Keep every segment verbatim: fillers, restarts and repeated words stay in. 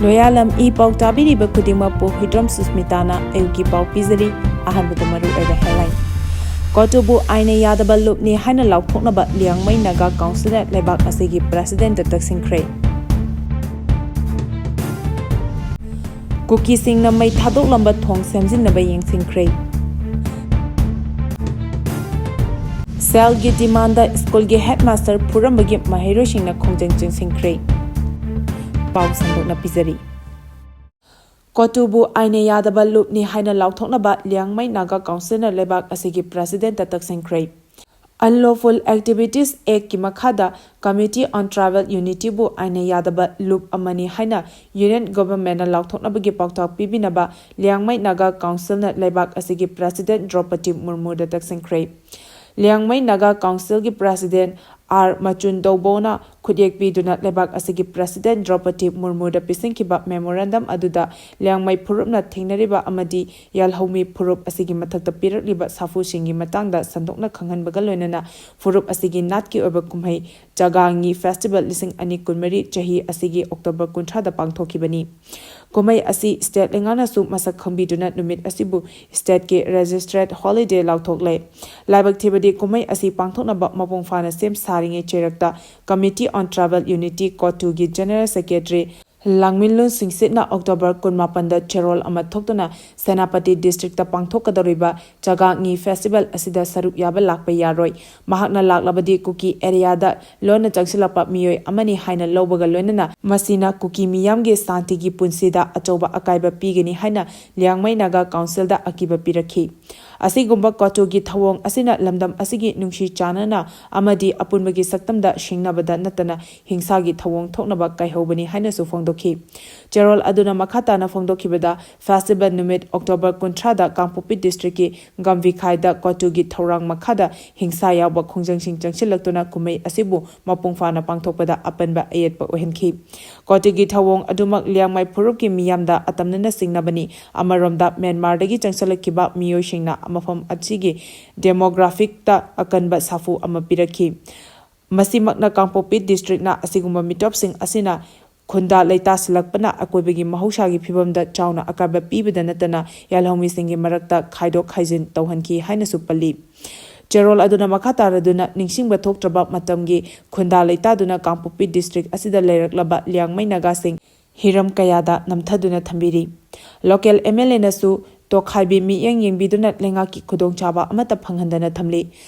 ꯂꯣꯌꯥꯂꯝ E ꯄꯥꯎ ꯇꯥꯕꯤꯔꯤꯕ ꯈꯨꯗꯤꯡꯃꯛꯄꯨ ꯍꯨꯏꯗ꯭ꯔꯣꯝ ꯁꯨꯁꯃꯤꯇꯥꯅ ꯑꯌꯨꯛꯀꯤ ꯄꯥꯎ ꯄꯤꯖꯔꯤ꯫ ꯑꯍꯥꯟꯕꯗ ꯃꯔꯨ ꯑꯣꯏꯕ headline꯫ ꯀꯣꯇꯨꯕꯨ ꯑꯥꯏꯟꯅ ꯌꯥꯗꯕ ꯂꯨꯞꯅꯤ ꯍꯥꯏꯅ ꯂꯥꯎꯊꯣꯛꯅꯕ ꯂꯤꯌꯥꯡꯃꯩ ꯅꯥꯒꯥ ꯀꯥꯎꯟꯁꯤꯜꯅ ꯂꯩꯕꯥꯛ ꯑꯁꯤꯒꯤ ꯄ꯭ꯔꯦꯁꯤꯗꯦꯟꯠꯇ ꯇꯛꯁꯤꯟꯈ꯭ꯔꯦ꯫ ꯀꯨꯀꯤꯁꯤꯡꯅ ꯃꯩ ꯊꯥꯗꯣꯛꯂꯝꯕ ꯊꯣꯡ ꯁꯦꯝꯖꯤꯟꯅꯕ ꯌꯦꯡꯁꯤꯟꯈ꯭ꯔꯦ꯫ ꯁꯦꯜꯒꯤ ꯗꯤꯃꯥꯟꯗ ꯁ꯭ꯀꯨꯜꯒꯤ ꯍꯦꯗꯃꯥꯁꯇꯔ ꯐꯨꯔꯝꯕꯒꯤ ꯃꯍꯩꯔꯣꯏꯁꯤꯡꯅ ꯈꯣꯡꯖꯪ ꯆꯪꯁꯤꯟꯈ꯭ꯔꯦ꯫ ꯄꯥꯎ ꯁꯟꯗꯣꯛꯅ ꯄꯤꯖꯔꯤ꯫ ꯀꯣꯇꯨꯕꯨ ꯑꯥꯏꯟꯅ ꯌꯥꯗꯕ ꯂꯨꯞꯅꯤ ꯍꯥꯏꯅ ꯂꯥꯎꯊꯣꯛꯅꯕ ꯂꯤꯌꯥꯡꯃꯩ ꯅꯥꯒꯥ ꯀꯥꯎꯟꯁꯤꯜꯅ ꯂꯩꯕꯥꯛ ꯑꯁꯤꯒꯤ ꯄ꯭ꯔꯦꯁꯤꯗꯦꯟꯠꯇ ꯇꯛꯁꯤꯟꯈ꯭ꯔꯦ꯫ Unlawful Activities Actꯀꯤ ꯃꯈꯥꯗ Committee on Tribal Unityꯕꯨ ꯑꯥꯏꯟꯅ ꯌꯥꯗꯕ ꯂꯨꯞ ꯑꯃꯅꯤ ꯍꯥꯏꯅ ꯌꯨꯅꯤꯌꯟ ꯒꯣꯚꯔꯟꯃꯦꯟꯠꯅ ꯂꯥꯎꯊꯣꯛꯅꯕꯒꯤ ꯄꯥꯎꯇꯥꯛ ꯄꯤꯕꯤꯅꯕ ꯂꯤꯌꯥꯡꯃꯩ ꯅꯥꯒꯥ ꯀꯥꯎꯟꯁꯤꯜꯅ ꯂꯩꯕꯥꯛ ꯑꯁꯤꯒꯤ ꯄ꯭ꯔꯦꯁꯤꯗꯦꯟꯠ ꯗ꯭ꯔꯧꯄꯗꯤ ꯃꯨꯔꯃꯨꯗ ꯇꯛꯁꯤꯟꯈ꯭ꯔꯦ꯫ ꯂꯤꯌꯥꯡꯃꯩ ꯅꯥꯒꯥ ꯀꯥꯎꯟꯁꯤꯜꯒꯤ ꯄ꯭ꯔꯦꯁꯤꯗꯦꯟꯠ ꯑꯥꯔ ꯃꯆꯨꯟ ꯗꯧꯕꯣꯅ ꯈꯨꯠꯌꯦꯛ ꯄꯤꯗꯨꯅ ꯂꯩꯕꯥꯛ ꯑꯁꯤꯒꯤ ꯄ꯭ꯔꯦꯁꯤꯗꯦꯟꯠ ꯗ꯭ꯔꯧꯄꯗꯤ ꯃꯨꯔꯃꯨꯗ ꯄꯤꯁꯤꯟꯈꯤꯕ ꯃꯦꯃꯣꯔꯦꯟꯗꯝ ꯑꯗꯨꯗ ꯂꯤꯌꯥꯡꯃꯩ ꯐꯨꯔꯨꯞꯅ ꯊꯦꯡꯅꯔꯤꯕ ꯑꯃꯗꯤ ꯌꯥꯜꯍꯧꯃꯤ ꯐꯨꯔꯨꯞ ꯑꯁꯤꯒꯤ ꯃꯊꯛꯇ ꯄꯤꯔꯛꯂꯤꯕ ꯁꯥꯐꯨꯁꯤꯡꯒꯤ ꯃꯇꯥꯡꯗ ꯁꯟꯗꯣꯛꯅ ꯈꯪꯍꯟꯕꯒ ꯂꯣꯏꯅꯅ ꯐꯨꯔꯨꯞ ꯑꯁꯤꯒꯤ ꯅꯥꯠꯀꯤ ꯑꯣꯏꯕ ꯀꯨꯝꯍꯩ ꯆꯥꯒꯥꯡꯉꯤ ꯐꯦꯁꯇꯤꯚꯦꯜ ꯂꯤꯁꯤꯡ ꯑꯅꯤ ꯀꯨꯟꯃꯔꯤ ꯆꯍꯤ ꯑꯁꯤꯒꯤ ꯑꯣꯛꯇꯣꯕꯔ ꯀꯨꯟꯊ꯭ꯔꯥꯗ ꯄꯥꯡꯊꯣꯛꯈꯤꯕꯅꯤ꯫ ꯀꯨꯝꯍꯩ ꯑꯁꯤ ꯁ꯭ꯇꯦꯠ ꯂꯩꯉꯥꯛꯅꯁꯨ ꯃꯁꯛ ꯈꯪꯕꯤꯗꯨꯅ ꯅꯨꯃꯤꯠ ꯑꯁꯤꯕꯨ ꯁ꯭ꯇꯦꯠꯀꯤ ꯔꯦꯖꯤꯁꯇ꯭ꯔꯦꯠ ꯍꯣꯂꯤꯗꯦ ꯂꯥꯎꯊꯣꯛꯂꯦ꯫ ꯂꯥꯏꯕꯛ ꯊꯤꯕꯗꯤ ꯀꯨꯝꯍꯩ ꯑꯁꯤ ꯄꯥꯡꯊꯣꯛꯅꯕ ꯃꯄꯨꯡ ꯐꯥꯅ ꯁꯦꯝ ꯁꯥꯔꯤꯉꯩ ꯆꯩꯔꯛꯇ Committee on Tribal Unity ꯀꯣꯇꯨꯒꯤ ꯖꯦꯅꯔꯦꯜ ꯁꯦꯀ꯭ꯔꯦꯇꯔꯤ ꯂꯥꯡꯃꯤꯟꯂꯨ ꯁꯤꯡꯁꯤꯠꯅ ꯑꯣꯛꯇꯣꯕꯔ ꯀꯨꯟꯃꯥꯄꯟꯗ ꯆꯦꯔꯣꯜ ꯑꯃ ꯊꯣꯛꯇꯨꯅ ꯁꯦꯅꯥꯄꯇꯤ ꯗꯤꯁꯇ꯭ꯔꯤꯛꯇ ꯄꯥꯡꯊꯣꯛꯀꯗꯧꯔꯤꯕ ꯆꯥꯒꯥꯡꯉꯤ ꯐꯦꯁꯇꯤꯚꯦꯜ ꯑꯁꯤꯗ ꯁꯔꯨꯛ ꯌꯥꯕ ꯂꯥꯛꯄ ꯌꯥꯔꯣꯏ꯫ ꯃꯍꯥꯛꯅ ꯂꯥꯛꯂꯕꯗꯤ ꯀꯨꯀꯤ ꯑꯦꯔꯤꯌꯥꯗ ꯂꯣꯟꯅ ꯆꯪꯁꯤꯜꯂꯛꯄ ꯃꯤꯑꯣꯏ ꯑꯃꯅꯤ ꯍꯥꯏꯅ ꯂꯧꯕꯒ ꯂꯣꯏꯅꯅ ꯃꯁꯤꯅ ꯀꯨꯀꯤ ꯃꯤꯌꯥꯝꯒꯤ ꯁꯥꯟꯇꯤꯒꯤ ꯄꯨꯟꯁꯤꯗ ꯑꯆꯧꯕ ꯑꯀꯥꯏꯕ ꯄꯤꯒꯅꯤ ꯍꯥꯏꯅ ꯂꯤꯌꯥꯡꯃꯩ ꯅꯥꯒꯥ ꯀꯥꯎꯟꯁꯤꯜꯗ ꯑꯀꯤꯕ ꯄꯤꯔꯛꯈꯤ꯫ ꯑꯁꯤꯒꯨꯝꯕ ꯀꯣꯇꯨꯒꯤ ꯊꯧꯑꯣꯡ ꯑꯁꯤꯅ ꯂꯝꯗꯝ ꯑꯁꯤꯒꯤ ꯅꯨꯡꯁꯤ ꯆꯥꯟꯅꯅ ꯑꯃꯗꯤ ꯑꯄꯨꯟꯕꯒꯤ ꯁꯛꯇꯝꯗ ꯁꯤꯡꯅꯕꯗ ꯅꯠꯇꯅ ꯍꯤꯡꯁꯥꯒꯤ ꯊꯧꯑꯣꯡ ꯊꯣꯛꯅꯕ ꯀꯥꯏꯍꯧꯕꯅꯤ ꯍꯥꯏꯅꯁꯨ ꯐꯣꯡꯗꯣꯛꯈꯤ꯫ ꯆꯦꯔꯣꯜ ꯑꯗꯨꯅ ꯃꯈꯥ ꯇꯥꯅ ꯐꯣꯡꯗꯣꯛꯈꯤꯕꯗ, ꯐꯦꯁꯇꯤꯚꯦꯜ ꯅꯨꯃꯤꯠ ꯑꯣꯛꯇꯣꯕꯔ ꯀꯨꯟꯊ꯭ꯔꯥꯗ ꯀꯥꯡꯄꯣꯛꯄꯤ ꯗꯤꯁꯇ꯭ꯔꯤꯛꯀꯤ ꯒꯝꯚꯤꯈꯥꯏꯗ ꯀꯣꯇꯨꯒꯤ ꯊꯧꯔꯥꯡ ꯃꯈꯥꯗ ꯍꯤꯡꯁꯥ ꯌꯥꯎꯕ ꯈꯣꯡꯖꯪꯁꯤꯡ ꯆꯪꯁꯤꯜꯂꯛꯇꯨꯅ ꯀꯨꯝꯍꯩ ꯑꯁꯤꯕꯨ ꯃꯄꯨꯡ ꯐꯥꯅ ꯄꯥꯡꯊꯣꯛꯄꯗ ꯑꯄꯟꯕ ꯑꯌꯦꯠꯄ ꯑꯣꯏꯍꯟꯈꯤ꯫ ꯀꯣꯇꯨꯒꯤ ꯊꯧꯑꯣꯡ ꯑꯗꯨꯃꯛ ꯂꯤꯌꯥꯡꯃꯩ ꯐꯨꯔꯨꯞꯀꯤ ꯃꯤꯌꯥꯝꯗ ꯑꯇꯝꯅꯅ ꯁꯤꯡꯅꯕꯅꯤ꯫ ꯑꯃꯔꯣꯝꯗ, ꯃ꯭ꯌꯥꯟꯃꯥꯔꯗꯒꯤ ꯆꯪꯁꯤꯜꯂꯛꯈꯤꯕ ꯃꯤꯑꯣꯏꯁꯤꯡꯅ ꯃꯐꯝ ꯑꯁꯤꯒꯤ ꯗꯦꯃꯣꯒ꯭ꯔꯥꯐꯤꯛꯇ ꯑꯀꯟꯕ ꯁꯥꯐꯨ ꯑꯃ ꯄꯤꯔꯛꯈꯤ꯫ ꯃꯁꯤꯃꯛꯅ ꯀꯥꯡꯄꯣꯛꯄꯤ ꯗꯤꯁꯇ꯭ꯔꯤꯛꯅ ꯑꯁꯤꯒꯨꯝꯕ ꯃꯤꯇꯣꯞꯁꯤꯡ ꯑꯁꯤꯅ ꯈꯨꯟꯗꯥ ꯂꯩꯇꯥꯁꯤꯜꯂꯛꯄꯅ ꯑꯀꯣꯏꯕꯒꯤ ꯃꯍꯧꯁꯥꯒꯤ ꯐꯤꯕꯝꯗ ꯆꯥꯎꯅ ꯑꯀꯥꯏꯕ ꯄꯤꯕꯗ ꯅꯠꯇꯅ ꯌꯥꯜꯍꯧꯃꯤꯁꯤꯡꯒꯤ ꯃꯔꯛꯇ ꯈꯥꯏꯗꯣꯛ ꯈꯥꯏꯖꯤꯟ ꯇꯧꯍꯟꯈꯤ ꯍꯥꯏꯅꯁꯨ ꯄꯜꯂꯤ꯫ ꯆꯦꯔꯣꯜ ꯑꯗꯨꯅ ꯃꯈꯥ ꯇꯥꯔꯗꯨꯅ ꯅꯤꯡꯁꯤꯡꯕ ꯊꯣꯛꯇ꯭ꯔꯕ ꯃꯇꯝꯒꯤ ꯈꯨꯟꯗꯥ ꯂꯩꯇꯥꯗꯨꯅ ꯀꯥꯡꯄꯣꯛꯄꯤ ꯗꯤꯁꯇ꯭ꯔꯤꯛ ꯑꯁꯤꯗ ꯂꯩꯔꯛꯂꯕ ꯂꯤꯌꯥꯡꯃꯩ ꯅꯥꯒꯥꯁꯤꯡ ꯍꯤꯔꯝ ꯀꯌꯥꯗ ꯅꯝꯊꯗꯨꯅ ꯊꯝꯕꯤꯔꯤ꯫ ꯂꯣꯀꯦꯜ ꯑꯦꯝ ꯑꯦꯜ ꯑꯦꯅꯁꯨ ꯇꯣꯈꯥꯏꯕꯤ ꯃꯤꯠꯌꯦꯡ ꯌꯦꯡꯕꯤꯗꯨꯅ ꯂꯩꯉꯥꯛꯀꯤ ꯈꯨꯗꯣꯡꯆꯥꯕ ꯑꯃꯠꯇ ꯐꯪꯍꯟꯗꯅ ꯊꯝꯂꯤ꯫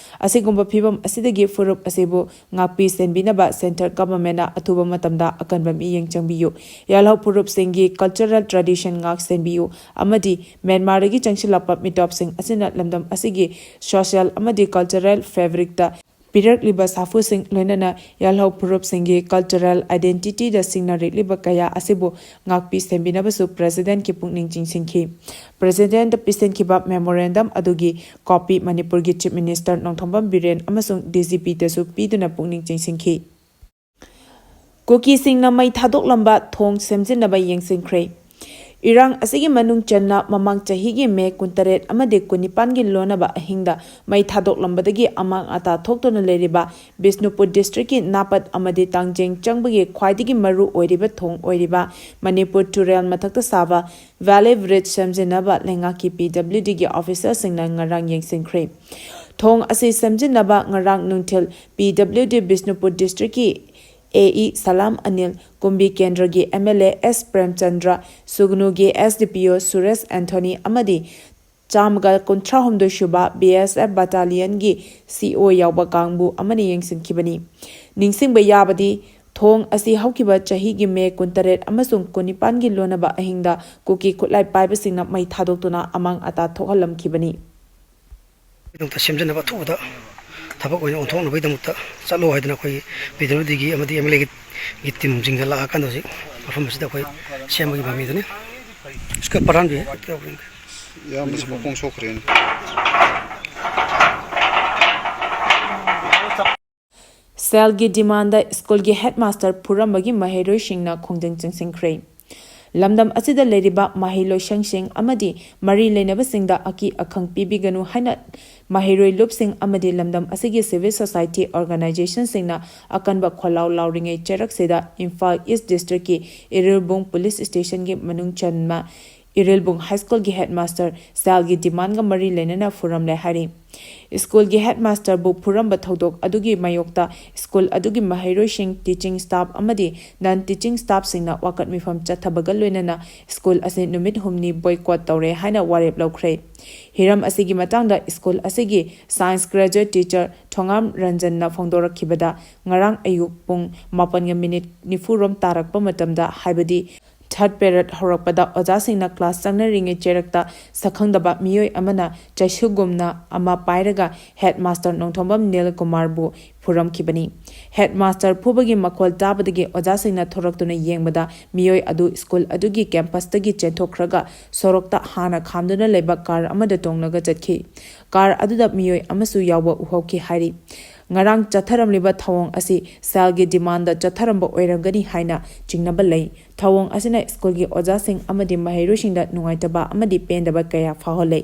ꯑꯁꯤꯒꯨꯝꯕ ꯐꯤꯕꯝ ꯑꯁꯤꯗꯒꯤ ꯐꯨꯔꯨꯞ ꯑꯁꯤꯕꯨ ꯉꯥꯛꯄꯤ ꯁꯦꯟꯕꯤꯅꯕ ꯁꯦꯟꯇꯔ ꯒꯚꯔꯟꯃꯦꯟꯠꯅ ꯑꯊꯨꯕ ꯃꯇꯝꯗ ꯑꯀꯟꯕ ꯃꯤꯠꯌꯦꯡ ꯆꯪꯕꯤꯌꯨ꯫ ꯌꯥꯜꯍꯧ ꯐꯨꯔꯨꯞꯁꯤꯡꯒꯤ ꯀꯜꯆꯔꯦꯜ ꯇ꯭ꯔꯦꯗꯤꯁꯟ ꯉꯥꯛ ꯁꯦꯟꯕꯤꯌꯨ ꯑꯃꯗꯤ ꯃ꯭ꯌꯥꯟꯃꯥꯔꯗꯒꯤ ꯆꯪꯁꯤꯜꯂꯛꯄ ꯃꯤꯇꯣꯞꯁꯤꯡ ꯑꯁꯤꯅ ꯂꯝꯗꯝ ꯑꯁꯤꯒꯤ ꯁꯣꯁꯤꯌꯦꯜ ꯑꯃꯗꯤ ꯀꯜꯆꯔꯦꯜ ꯐꯦꯕ꯭ꯔꯤꯛꯇ ꯄꯤꯔꯛꯂꯤꯕ ꯁꯥꯐꯨꯁꯤꯡ, ꯂꯣꯏꯅꯅ ꯌꯥꯜꯍꯧ ꯐꯨꯔꯨꯞꯁꯤꯡꯒꯤ ꯀꯜꯆꯔꯦꯜ ꯑꯥꯏꯗꯦꯟꯇꯤꯇꯤꯗ ꯁꯤꯡꯅꯔꯛꯂꯤꯕ ꯀꯌꯥ ꯑꯁꯤꯕꯨ ꯉꯥꯛꯄꯤ ꯁꯦꯟꯕꯤꯅꯕꯁꯨ ꯄ꯭ꯔꯦꯁꯤꯗꯦꯟꯠꯀꯤ ꯄꯨꯛꯅꯤꯡ ꯆꯤꯡꯁꯤꯟꯈꯤ꯫ ꯄ꯭ꯔꯦꯁꯤꯗꯦꯟꯠꯇ ꯄꯤꯁꯤꯟꯈꯤꯕ ꯃꯦꯃꯣꯔꯦꯟꯗꯝ ꯑꯗꯨꯒꯤ ꯀꯣꯄꯤ ꯃꯅꯤꯄꯨꯔꯒꯤ ꯆꯤꯐ ꯃꯤꯅꯤꯁꯇꯔ ꯅꯣꯡꯊꯣꯝꯕꯝ ꯕꯤꯔꯦꯟ ꯑꯃꯁꯨꯡ ꯗꯤ ꯖꯤ ꯄꯤꯗꯁꯨ ꯄꯤꯗꯨꯅ ꯄꯨꯛꯅꯤꯡ ꯆꯤꯡꯁꯤꯟꯈꯤ꯫ ꯀꯨꯀꯤꯁꯤꯡꯅ ꯃꯩ ꯊꯥꯗꯣꯛꯂꯝꯕ ꯊꯣꯡ ꯁꯦꯝꯖꯤꯟꯅꯕ ꯌꯦꯡꯁꯤꯟꯈ꯭ꯔꯦ꯫ ꯏꯔꯥꯡ ꯑꯁꯤꯒꯤ ꯃꯅꯨꯡ ꯆꯟꯅ ꯃꯃꯥꯡ ꯆꯍꯤꯒꯤ ꯃꯦ ꯀꯨꯟꯇꯔꯦꯠ ꯑꯃꯗꯤ ꯀꯨꯟꯅꯤꯄꯥꯟꯒꯤ ꯂꯣꯟꯅꯕ ꯑꯍꯤꯡꯗ ꯃꯩ ꯊꯥꯗꯣꯛꯂꯝꯕꯗꯒꯤ ꯑꯃꯥꯡ ꯑꯇꯥ ꯊꯣꯛꯇꯨꯅ ꯂꯩꯔꯤꯕ ꯕꯤꯁꯅꯨꯄꯨꯔ ꯗꯤꯁꯇ꯭ꯔꯤꯛꯀꯤ ꯅꯥꯄꯠ ꯑꯃꯗꯤ ꯇꯥꯡꯖꯦꯡ ꯆꯪꯕꯒꯤ ꯈ꯭ꯋꯥꯏꯗꯒꯤ ꯃꯔꯨ ꯑꯣꯏꯔꯤꯕ ꯊꯣꯡ ꯑꯣꯏꯔꯤꯕ ꯃꯅꯤꯄꯨꯔ ꯇꯨꯔꯦꯜ ꯃꯊꯛꯇ ꯁꯥꯕ ꯚꯦꯂꯤ ꯕ꯭ꯔꯤꯖ ꯁꯦꯝꯖꯤꯟꯅꯕ ꯂꯩꯉꯥꯛꯀꯤ ꯄꯤ ꯗꯕ꯭ꯂꯤꯎ ꯗꯤꯒꯤ ꯑꯣꯐꯤꯁꯔꯁꯤꯡꯅ ꯉꯔꯥꯡ ꯌꯦꯡꯁꯤꯟꯈ꯭ꯔꯦ꯫ ꯊꯣꯡ ꯑꯁꯤ ꯁꯦꯝꯖꯤꯟꯅꯕ ꯉꯔꯥꯡ ꯅꯨꯡꯊꯤꯜ ꯄꯤ ꯗꯕ꯭ꯂꯤꯎ ꯗꯤ ꯕꯤꯁꯅꯨꯄꯨꯔ ꯗꯤꯁꯇ꯭ꯔꯤꯛꯀꯤ ꯑꯦ ꯏ ꯁꯂꯥꯝ ꯑꯅꯤꯜ, ꯀꯨꯝꯕꯤ ꯀꯦꯟꯗ꯭ꯔꯒꯤ M L A S Premchandra, ꯁꯨꯒꯅꯨꯒꯤ S D ꯄꯤ ꯑꯣ ꯁꯨꯔꯦꯁ ꯑꯦꯟꯊꯣꯅꯤ ꯑꯃꯗꯤ ꯆꯥꯝꯃꯒ ꯀꯨꯟꯊ꯭ꯔꯥꯍꯨꯝꯗꯣꯏ ꯁꯨꯕ ꯕꯤ ꯑꯦꯁ ꯑꯦꯐ ꯕꯠꯇꯥꯂꯤꯌꯟꯒꯤ ꯁꯤ ꯑꯣ ꯌꯥꯎꯕ ꯀꯥꯡꯕꯨ ꯑꯃꯅ ꯌꯦꯡꯁꯤꯟꯈꯤꯕꯅꯤ꯫ ꯅꯤꯡꯁꯤꯡꯕ ꯌꯥꯕꯗꯤ, ꯊꯣꯡ ꯑꯁꯤ ꯍꯧꯈꯤꯕ ꯆꯍꯤꯒꯤ ꯃꯦ ꯀꯨꯟꯇꯔꯦꯠ ꯑꯃꯁꯨꯡ ꯀꯨꯟꯅꯤꯄꯥꯟꯒꯤ ꯂꯣꯟꯅꯕ ꯑꯍꯤꯡꯗ ꯀꯨꯀꯤ ꯈꯨꯠꯂꯥꯏ ꯄꯥꯏꯕꯁꯤꯡꯅ ꯃꯩ ꯊꯥꯗꯣꯛꯇꯨꯅ ꯑꯃꯥꯡ ꯑꯇꯥ ꯊꯣꯛꯍꯜꯂꯝꯈꯤꯕꯅꯤ꯫ ꯒꯤꯗꯃꯛꯇ ꯁꯦꯝꯖꯅꯕ ꯑꯊꯨꯕꯗ ꯊꯕꯛ ꯑꯣꯏꯅ ꯑꯣꯟꯊꯣꯛꯅꯕꯒꯤꯗꯃꯛꯇ ꯆꯠꯂꯣ ꯍꯥꯏꯗꯅ ꯑꯩꯈꯣꯏꯒꯤ ꯄꯤ ꯗꯕ꯭ꯂꯤꯎ ꯗꯤꯒꯤ ꯑꯃꯗꯤ ꯑꯦꯝ ꯑꯦꯜ ꯑꯦꯒꯤ ꯇꯤꯝꯁꯤꯡꯒ ꯂꯥꯛꯑꯀꯥꯟꯗ ꯍꯧꯖꯤꯛ ꯃꯐꯝ ꯑꯁꯤꯗ ꯑꯩꯈꯣꯏ ꯁꯦꯝꯕꯒꯤ ꯃꯃꯤꯗꯨꯅꯤ꯫ इसका परान भी है। ꯏꯌꯥꯝꯕꯁꯤ ꯃꯈꯣꯡ ꯁꯣꯛꯈ꯭ꯔꯦꯅꯦ꯫ ꯁꯦꯜꯒꯤ ꯗꯤꯃꯥꯟꯗ ꯁ꯭ꯀꯨꯜꯒꯤ ꯍꯦꯗꯃꯥꯁꯇꯔ ꯐꯨꯔꯝꯕꯒꯤ ꯃꯍꯩꯔꯣꯏꯁꯤꯡꯅ ꯈꯣꯡꯖꯪ ꯆꯪꯁꯤꯟꯈ꯭ꯔꯦ꯫ ꯂꯝꯗꯝ ꯑꯁꯤꯗ ꯂꯩꯔꯤꯕ ꯃꯍꯩ ꯂꯣꯏꯁꯪꯁꯤꯡ ꯑꯃꯗꯤ ꯃꯔꯤ ꯂꯩꯅꯕꯁꯤꯡꯗ ꯑꯀꯤ ꯑꯈꯪ ꯄꯤꯕꯤꯒꯅꯨ ꯍꯥꯏꯅ ꯃꯍꯩꯔꯣꯏ ꯂꯨꯞꯁꯤꯡ ꯑꯃꯗꯤ ꯂꯝꯗꯝ ꯑꯁꯤꯒꯤ civil society organizationꯁꯤꯡꯅ ꯑꯀꯟꯕ ꯈꯣꯜꯂꯥꯎ ꯂꯥꯎꯔꯤꯉꯩ ꯆꯩꯔꯛꯁꯤꯗ ꯏꯝꯐꯥꯜ ꯏꯁ ꯗꯤꯁꯇ꯭ꯔꯤꯛꯀꯤ ꯏꯔꯤꯜꯕꯨꯡ ꯄꯨꯂꯤꯁ ꯁ꯭ꯇꯦꯁꯟꯒꯤ ꯃꯅꯨꯡ ꯆꯟꯕ ꯏꯔꯤꯜꯕꯨꯡ ꯍꯥꯏ ꯁ꯭ꯀꯨꯜꯒꯤ ꯍꯦꯗꯃꯥꯁꯇꯔ ꯁꯦꯜꯒꯤ ꯗꯤꯃꯥꯟꯒ ꯃꯔꯤ ꯂꯩꯅꯅ ꯐꯨꯔꯝꯂꯦ ꯍꯥꯏꯔꯤ꯫ ꯁ꯭ꯀꯨꯜꯒꯤ ꯍꯦꯗꯃꯥꯁꯇꯔꯕꯨ ꯐꯨꯔꯝꯕ ꯊꯧꯗꯣꯛ ꯑꯗꯨꯒꯤ ꯃꯥꯌꯣꯛꯇ ꯁ꯭ꯀꯨꯜ ꯑꯗꯨꯒꯤ ꯃꯍꯩꯔꯣꯏꯁꯤꯡ, ꯇꯤꯆꯤꯡ ꯁ꯭ꯇꯥꯐ ꯑꯃꯗꯤ ꯅꯟ ꯇꯤꯆꯤꯡ ꯁ꯭ꯇꯥꯐꯁꯤꯡꯅ ꯋꯥꯀꯠ ꯃꯤꯐꯝ ꯆꯠꯊꯕꯒ ꯂꯣꯏꯅꯅ ꯁ꯭ꯀꯨꯜ ꯑꯁꯤ ꯅꯨꯃꯤꯠ ꯍꯨꯝꯅꯤ ꯕꯣꯏꯀꯣꯠ ꯇꯧꯔꯦ ꯍꯥꯏꯅ ꯋꯥꯔꯦꯞ ꯂꯧꯈ꯭ꯔꯦ꯫ ꯍꯤꯔꯝ ꯑꯁꯤꯒꯤ ꯃꯇꯥꯡꯗ ꯁ꯭ꯀꯨꯜ ꯑꯁꯤꯒꯤ ꯁꯥꯏꯟꯁ ꯒ꯭ꯔꯦꯖꯨꯑꯦꯠ ꯇꯤꯆꯔ ꯊꯣꯉꯥꯝ ꯔꯟꯖꯟꯅ ꯐꯣꯡꯗꯣꯔꯛꯈꯤꯕꯗ, ꯉꯔꯥꯡ ꯑꯌꯨꯛ ꯄꯨꯡ ꯃꯥꯄꯟꯒ ꯃꯤꯅꯤꯠ ꯅꯤꯐꯨꯔꯣꯝ ꯇꯥꯔꯛꯄ ꯃꯇꯝꯗ, ꯍꯥꯏꯕꯗꯤ ꯊꯥꯔꯠ ꯄꯦꯔꯠ ꯍꯧꯔꯛꯄꯗ ꯑꯣꯖꯥꯁꯤꯡꯅ ꯀ꯭ꯂꯥꯁ ꯆꯪꯅꯔꯤꯉꯩ ꯆꯩꯔꯛꯇ ꯁꯛꯈꯪꯗꯕ ꯃꯤꯑꯣꯏ ꯑꯃꯅ ꯆꯩꯁꯨꯒꯨꯝꯅ ꯑꯃ ꯄꯥꯏꯔꯒ ꯍꯦꯗꯃꯥꯁꯇꯔ ꯅꯣꯡꯊꯣꯝꯕꯝ ꯅꯤꯜ ꯀꯨꯃꯥꯔꯕꯨ ꯐꯨꯔꯝꯈꯤꯕꯅꯤ꯫ ꯍꯦꯗꯃꯥꯁꯇꯔ ꯐꯨꯕꯒꯤ ꯃꯈꯣꯜ ꯇꯥꯕꯗꯒꯤ ꯑꯣꯖꯥꯁꯤꯡꯅ ꯊꯣꯔꯛꯇꯨꯅ ꯌꯦꯡꯕꯗ ꯃꯤꯑꯣꯏ ꯑꯗꯨ ꯁ꯭ꯀꯨꯜ ꯑꯗꯨꯒꯤ ꯀꯦꯝꯄꯁꯇꯒꯤ ꯆꯦꯟꯊꯣꯛꯈ꯭ꯔꯒ ꯁꯣꯔꯣꯛꯇ ꯍꯥꯟꯅ ꯈꯥꯝꯗꯨꯅ ꯂꯩꯕ ꯀꯥꯔ ꯑꯃꯗ ꯇꯣꯡꯂꯒ ꯆꯠꯈꯤ꯫ ꯀꯥꯔ ꯑꯗꯨꯗ ꯃꯤꯑꯣꯏ ꯑꯃꯁꯨ ꯌꯥꯎꯕ ꯎꯍꯧꯈꯤ ꯍꯥꯏꯔꯤ꯫ ꯉꯔꯥꯡ ꯆꯠꯊꯔꯝꯂꯤꯕ ꯊꯧꯑꯣꯡ ꯑꯁꯤ ꯁꯦꯜꯒꯤ ꯗꯤꯃꯥꯟꯗ ꯆꯠꯊꯔꯝꯕ ꯑꯣꯏꯔꯝꯒꯅꯤ ꯍꯥꯏꯅ ꯆꯤꯡꯅꯕ ꯂꯩ꯫ ꯊꯧꯑꯣꯡ ꯑꯁꯤꯅ ꯁ꯭ꯀꯨꯜꯒꯤ ꯑꯣꯖꯥꯁꯤꯡ ꯑꯃꯗꯤ ꯃꯍꯩꯔꯣꯏꯁꯤꯡꯗ ꯅꯨꯡꯉꯥꯏꯇꯕ ꯑꯃꯗꯤ ꯄꯦꯟꯗꯕ ꯀꯌꯥ ꯐꯥꯎꯍꯜꯂꯦ꯫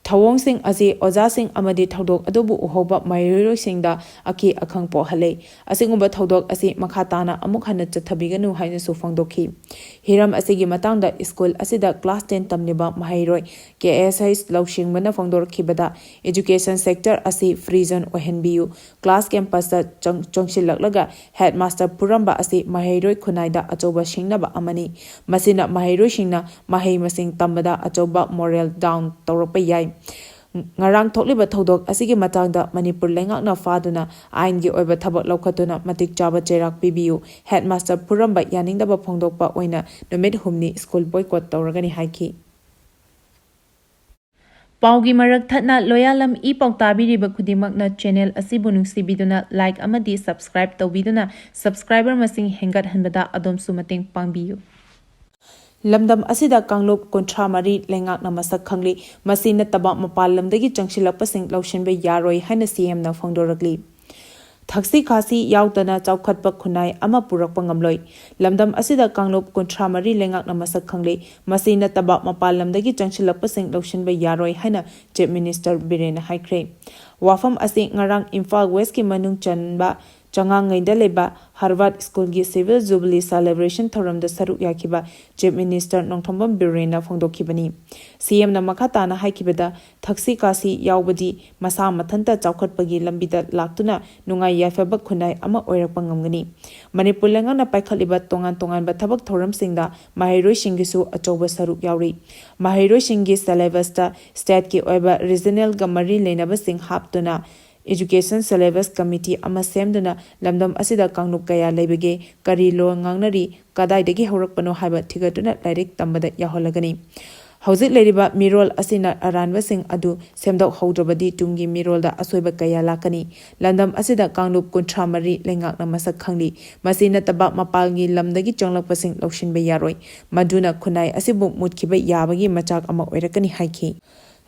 ꯊꯧꯑꯣꯡꯁꯤꯡ ꯑꯁꯤ ꯑꯣꯖꯥꯁꯤꯡ ꯑꯃꯗꯤ ꯊꯧꯗꯣꯛ ꯑꯗꯨꯕꯨ ꯎꯍꯧꯕ ꯃꯍꯩꯔꯣꯏꯁꯤꯡꯗ ꯑꯀꯤ ꯑꯈꯪ ꯄꯣꯛꯍꯜꯂꯦ꯫ ꯑꯁꯤꯒꯨꯝꯕ ꯊꯧꯗꯣꯛ ꯑꯁꯤ ꯃꯈꯥ ꯇꯥꯅ ꯑꯃꯨꯛ ꯍꯟꯅ ꯆꯠꯊꯕꯤꯒꯅꯨ ꯍꯥꯏꯅꯁꯨ ꯐꯣꯡꯗꯣꯛꯈꯤ꯫ ꯍꯤꯔꯝ ꯑꯁꯤꯒꯤ ꯃꯇꯥꯡꯗ ꯁ꯭ꯀꯨꯜ ꯑꯁꯤꯗ ꯀ꯭ꯂꯥꯁ ꯇꯦꯟ ꯇꯝꯂꯤꯕ ꯃꯍꯩꯔꯣꯏ ꯀꯦ ꯑꯦꯁ ꯍꯩꯆ ꯂꯧꯁꯤꯡꯕꯅ ꯐꯣꯡꯗꯣꯔꯛꯈꯤꯕꯗ, education sector ꯑꯁꯤ free zone ꯑꯣꯏꯍꯟꯕꯤꯌꯨ, ꯀ꯭ꯂꯥꯁ ꯀꯦꯝꯄꯁꯇ ꯆꯪ-, ꯆꯪꯁꯤꯜꯂꯛꯂꯒ ꯍꯦꯗꯃꯥꯁꯇꯔ ꯐꯨꯔꯝꯕ ꯑꯁꯤ ꯃꯍꯩꯔꯣꯏ ꯈꯨꯟꯅꯥꯏꯗ ꯑꯆꯧꯕ ꯁꯤꯡꯅꯕ ꯑꯃꯅꯤ꯫ ꯃꯁꯤꯅ ꯃꯍꯩꯔꯣꯏꯁꯤꯡꯅ ꯃꯍꯩ ꯃꯁꯤꯡ ꯇꯝꯕꯗ ꯑꯆꯧꯕ moral down ꯇꯧꯔꯛꯄ ꯌꯥꯏ꯫ ꯉꯔꯥꯡ ꯊꯣꯛꯂꯤꯕ ꯊꯧꯗꯣꯛ ꯑꯁꯤꯒꯤ ꯃꯇꯥꯡꯗ ꯃꯅꯤꯄꯨꯔ ꯂꯩꯉꯥꯛꯅ ꯐꯥꯗꯨꯅ ꯑꯥꯏꯟꯒꯤ ꯑꯣꯏꯕ ꯊꯕꯛ ꯂꯧꯈꯠꯇꯨꯅ ꯃꯇꯤꯛ ꯆꯥꯕ ꯆꯩꯔꯥꯛ ꯄꯤꯕꯤꯌꯨ꯫ ꯍꯦꯗꯃꯥꯁꯇꯔ ꯐꯨꯔꯝꯕ ꯌꯥꯅꯤꯡꯗꯕ ꯐꯣꯡꯗꯣꯛꯄ ꯑꯣꯏꯅ ꯅꯨꯃꯤꯠ ꯍꯨꯝꯅꯤ ꯁ꯭ꯀꯨꯜ ꯕꯣꯏꯀꯣꯠ ꯇꯧꯔꯒꯅꯤ ꯍꯥꯏꯈꯤ꯫ ꯄꯥꯎꯒꯤ ꯃꯔꯛ ꯊꯠꯅ ꯂꯣꯌꯥꯂꯝ ꯏ ꯄꯥꯎ ꯇꯥꯕꯤꯔꯤꯕ ꯈꯨꯗꯤꯡꯃꯛꯅ ꯆꯦꯅꯦꯜ ꯑꯁꯤꯕꯨ ꯅꯨꯡꯁꯤꯕꯤꯗꯨꯅ ꯂꯥꯏꯛ ꯑꯃꯗꯤ ꯁꯕꯁꯀ꯭ꯔꯥꯏꯕ ꯇꯧꯕꯤꯗꯨꯅ ꯁꯕꯁꯀ꯭ꯔꯥꯏꯕꯔ ꯃꯁꯤꯡ ꯍꯦꯟꯒꯠꯍꯟꯕꯗ ꯑꯗꯣꯝꯁꯨ ꯃꯇꯦꯡ ꯄꯥꯡꯕꯤꯌꯨ꯫ ꯂꯝꯗꯝ ꯑꯁꯤꯗ ꯀꯥꯡꯂꯨꯞ ꯀꯨꯟꯊ꯭ꯔꯥ ꯃꯔꯤ ꯂꯩꯉꯥꯛꯅ ꯃꯁꯛ ꯈꯪꯂꯤ꯫ ꯃꯁꯤ ꯅꯠꯇꯕ ꯃꯄꯥꯟ ꯂꯝꯗꯒꯤ ꯆꯪꯁꯤꯜꯂꯛꯄꯁꯤꯡ ꯂꯧꯁꯤꯟꯕ ꯌꯥꯔꯣꯏ ꯍꯥꯏꯅ ꯁꯤ ꯑꯦꯝꯅ ꯐꯣꯡꯗꯣꯔꯛꯂꯤ꯫ ꯊꯛꯁꯤ ꯈꯥꯁꯤ ꯌꯥꯎꯗꯅ ꯆꯥꯎꯈꯠꯄ ꯈꯨꯟꯅꯥꯏ ꯑꯃ ꯄꯨꯔꯛꯄ ꯉꯝꯂꯣꯏ꯫ ꯂꯝꯗꯝ ꯑꯁꯤꯗ ꯀꯥꯡꯂꯨꯞ ꯀꯨꯟꯊ꯭ꯔꯥ ꯃꯔꯤ ꯂꯩꯉꯥꯛꯅ ꯃꯁꯛ ꯈꯪꯂꯤ꯫ ꯃꯁꯤ ꯅꯠꯇꯕ ꯃꯄꯥꯟ ꯂꯝꯗꯒꯤ ꯆꯪꯁꯤꯜꯂꯛꯄꯁꯤꯡ ꯂꯧꯁꯤꯟꯕ ꯌꯥꯔꯣꯏ ꯍꯥꯏꯅ Chief Minister ꯕꯤꯔꯦꯟꯅ ꯍꯥꯏꯈ꯭ꯔꯦ꯫ ꯋꯥꯐꯝ ꯑꯁꯤ ꯉꯔꯥꯡ ꯏꯝꯐꯥꯜ ꯋꯦꯁꯀꯤ ꯃꯅꯨꯡ ꯆꯟꯕ ꯆꯉꯥꯡꯉꯩꯗ ꯂꯩꯕ ꯍꯥꯔꯕꯥꯔꯠ ꯁ꯭ꯀꯨꯜꯒꯤ Civil Jubilee Celebration ꯊꯧꯔꯝꯗ ꯁꯔꯨꯛ ꯌꯥꯈꯤꯕ Chief Minister ꯅꯣꯡꯊꯣꯝꯕꯝ ꯕꯤꯔꯦꯟꯅ ꯐꯣꯡꯗꯣꯛꯈꯤꯕꯅꯤ꯫ ꯁꯤ ꯑꯦꯝꯅ ꯃꯈꯥ ꯇꯥꯅ ꯍꯥꯏꯈꯤꯕꯗ, ꯊꯛꯁꯤ ꯈꯥꯁꯤ ꯌꯥꯎꯕꯗꯤ ꯃꯁꯥ ꯃꯊꯟꯇ ꯆꯥꯎꯈꯠꯄꯒꯤ ꯂꯝꯕꯤꯗ ꯂꯥꯛꯇꯨꯅ ꯅꯨꯡꯉꯥꯏ ꯌꯥꯏꯐꯕ ꯈꯨꯟꯅꯥꯏ ꯑꯃ ꯑꯣꯏꯔꯛꯄ ꯉꯝꯒꯅꯤ꯫ ꯃꯅꯤꯄꯨꯔ ꯂꯩꯉꯥꯛꯅ ꯄꯥꯏꯈꯠꯂꯤꯕ ꯇꯣꯉꯥꯟ ꯇꯣꯉꯥꯟꯕ ꯊꯕꯛ ꯊꯧꯔꯝꯁꯤꯡꯗ ꯃꯍꯩꯔꯣꯏꯁꯤꯡꯒꯤꯁꯨ ꯑꯆꯧꯕ ꯁꯔꯨꯛ ꯌꯥꯎꯔꯤ꯫ ꯃꯍꯩꯔꯣꯏꯁꯤꯡꯒꯤ syllabusꯇ stateꯀꯤ ꯑꯣꯏꯕ regionalꯒ ꯃꯔꯤ ꯂꯩꯅꯕꯁꯤꯡ ꯍꯥꯞꯇꯨꯅ Education Syllabus Committee ꯑꯃ ꯁꯦꯝꯗꯨꯅ ꯂꯝꯗꯝ ꯑꯁꯤꯗ ꯀꯥꯡꯂꯨꯞ ꯀꯌꯥ ꯂꯩꯕꯒꯦ, ꯀꯔꯤ ꯂꯣꯟ ꯉꯥꯡꯅꯔꯤ, ꯀꯗꯥꯏꯗꯒꯤ ꯍꯧꯔꯛꯄꯅꯣ ꯍꯥꯏꯕ ꯊꯤꯒꯠꯇꯨꯅ ꯂꯥꯏꯔꯤꯛ ꯇꯝꯕꯗ ꯌꯥꯎꯍꯜꯂꯒꯅꯤ꯫ ꯍꯧꯖꯤꯛ ꯂꯩꯔꯤꯕ ꯃꯤꯔꯣꯜ ꯑꯁꯤꯅ ꯑꯔꯥꯟꯕꯁꯤꯡ ꯑꯗꯨ ꯁꯦꯝꯗꯣꯛꯍꯧꯗ꯭ꯔꯕꯗꯤ ꯇꯨꯡꯒꯤ ꯃꯤꯔꯣꯜꯗ ꯑꯁꯣꯏꯕ ꯀꯌꯥ ꯂꯥꯛꯀꯅꯤ꯫ ꯂꯝꯗꯝ ꯑꯁꯤꯗ ꯀꯥꯡꯂꯨꯞ ꯀꯨꯟꯊ꯭ꯔꯥ ꯃꯔꯤ ꯂꯩꯉꯥꯛꯅ ꯃꯁꯛ ꯈꯪꯂꯤ꯫ ꯃꯁꯤ ꯅꯠꯇꯕ ꯃꯄꯥꯟꯒꯤ ꯂꯝꯗꯒꯤ ꯆꯪꯂꯛꯄꯁꯤꯡ ꯂꯧꯁꯤꯟꯕ ꯌꯥꯔꯣꯏ꯫ ꯃꯗꯨꯅ ꯈꯨꯟꯅꯥꯏ ꯑꯁꯤꯕꯨ ꯃꯨꯠꯈꯤꯕ ꯌꯥꯕꯒꯤ ꯃꯆꯥꯛ ꯑꯃ ꯑꯣꯏꯔꯛꯀꯅꯤ ꯍꯥꯏꯈꯤ꯫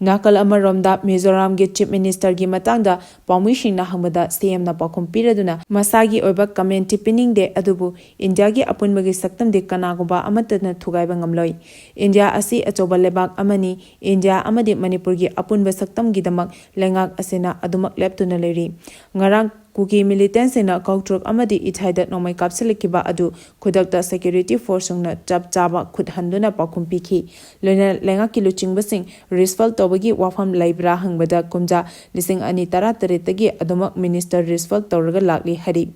ꯅꯥꯀꯜ ꯑꯃꯔꯣꯝꯗ ꯃꯤꯖꯣꯔꯥꯝꯒꯤ Chief Ministerꯒꯤ ꯃꯇꯥꯡꯗ ꯄꯥꯎꯃꯤꯁꯤꯡꯅ ꯍꯪꯕꯗ ꯁꯤ ꯑꯦꯝꯅ ꯄꯥꯎꯈꯨꯝ ꯄꯤꯔꯗꯨꯅ ꯃꯁꯥꯒꯤ ꯑꯣꯏꯕ commentꯇꯤ ꯄꯤꯅꯤꯡꯗꯦ, ꯑꯗꯨꯕꯨ ꯏꯟꯗꯤꯌꯥꯒꯤ ꯑꯄꯨꯟꯕꯒꯤ ꯁꯛꯇꯝꯗꯤ ꯀꯅꯥꯒꯨꯝꯕ ꯑꯃꯠꯇꯅ ꯊꯨꯒꯥꯏꯕ ꯉꯝꯂꯣꯏ꯫ ꯏꯟꯗꯤꯌꯥ ꯑꯁꯤ ꯑꯆꯧꯕ ꯂꯩꯕꯥꯛ ꯑꯃꯅꯤ꯫ ꯏꯟꯗꯤꯌꯥ ꯑꯃꯗꯤ ꯃꯅꯤꯄꯨꯔꯒꯤ ꯑꯄꯨꯟꯕ ꯁꯛꯇꯝꯒꯤꯗꯃꯛ ꯂꯩꯉꯥꯛ ꯑꯁꯤꯅ ꯑꯗꯨꯃꯛ ꯂꯦꯞꯇꯨꯅ ꯂꯩꯔꯤ꯫ ꯉꯔꯥꯡ ꯀꯨꯀꯤ militantꯁꯤꯡꯅ ꯀꯧꯇ꯭ꯔꯨꯛ ꯑꯃꯗꯤ ꯏꯊꯥꯏꯗ ꯅꯣꯡꯃꯩ ꯀꯥꯞꯁꯤꯜꯂꯛꯈꯤꯕ ꯑꯗꯨ ꯈꯨꯗꯛꯇ security forceꯁꯤꯡꯅ ꯆꯞ ꯆꯥꯕ ꯈꯨꯠ ꯍꯟꯗꯨꯅ ꯄꯥꯎꯈꯨꯝ ꯄꯤꯈꯤ꯫ ꯂꯣꯏꯅꯅ ꯂꯩꯉꯥꯛꯀꯤ ꯂꯨꯆꯤꯡꯕꯁꯤꯡ reshuffle ꯇꯧꯕꯒꯤ ꯋꯥꯐꯝ ꯂꯩꯕ꯭ꯔꯥ ꯍꯪꯕꯗ ꯀꯨꯝꯖꯥ ꯂꯤꯁꯤꯡ ꯑꯅꯤ ꯇꯔꯥꯇꯔꯦꯠꯇꯒꯤ ꯑꯗꯨꯃꯛ minister reshuffle ꯇꯧꯔꯒ ꯂꯥꯛꯂꯤ ꯍꯥꯏꯔꯤ꯫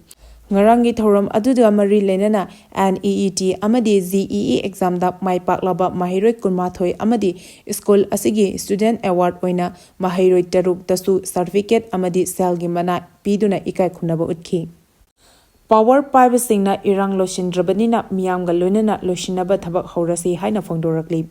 ꯉꯔꯥꯡꯒꯤ ꯊꯧꯔꯝ ꯑꯗꯨꯒ ꯃꯔꯤ ꯂꯩꯅꯅ NEET ꯑꯃꯗꯤ JEE examꯗ ꯃꯥꯏ ꯄꯥꯛꯂꯕ ꯃꯍꯩꯔꯣꯏ ꯀꯨꯟꯃꯥꯊꯣꯏ ꯑꯃꯗꯤ ꯁ꯭ꯀꯨꯜ ꯑꯁꯤꯒꯤ student award ꯑꯣꯏꯅ ꯃꯍꯩꯔꯣꯏ ꯇꯔꯨꯛꯇꯁꯨ certificate ꯑꯃꯗꯤ ꯁꯦꯜꯒꯤ ꯃꯅꯥ ꯄꯤꯗꯨꯅ ꯏꯀꯥꯏ ꯈꯨꯝꯅꯕ ꯎꯠꯈꯤ꯫ Power ꯄꯥꯏꯕꯁꯤꯡꯅ ꯏꯔꯥꯡ ꯂꯣꯏꯁꯤꯟꯗ꯭ꯔꯕꯅꯤꯅ ꯃꯤꯌꯥꯝꯒ ꯂꯣꯏꯅꯅ ꯂꯣꯏꯁꯤꯟꯅꯕ ꯊꯕꯛ ꯍꯧꯔꯁꯤ ꯍꯥꯏꯅ ꯐꯣꯡꯗꯣꯔꯛꯂꯤ꯫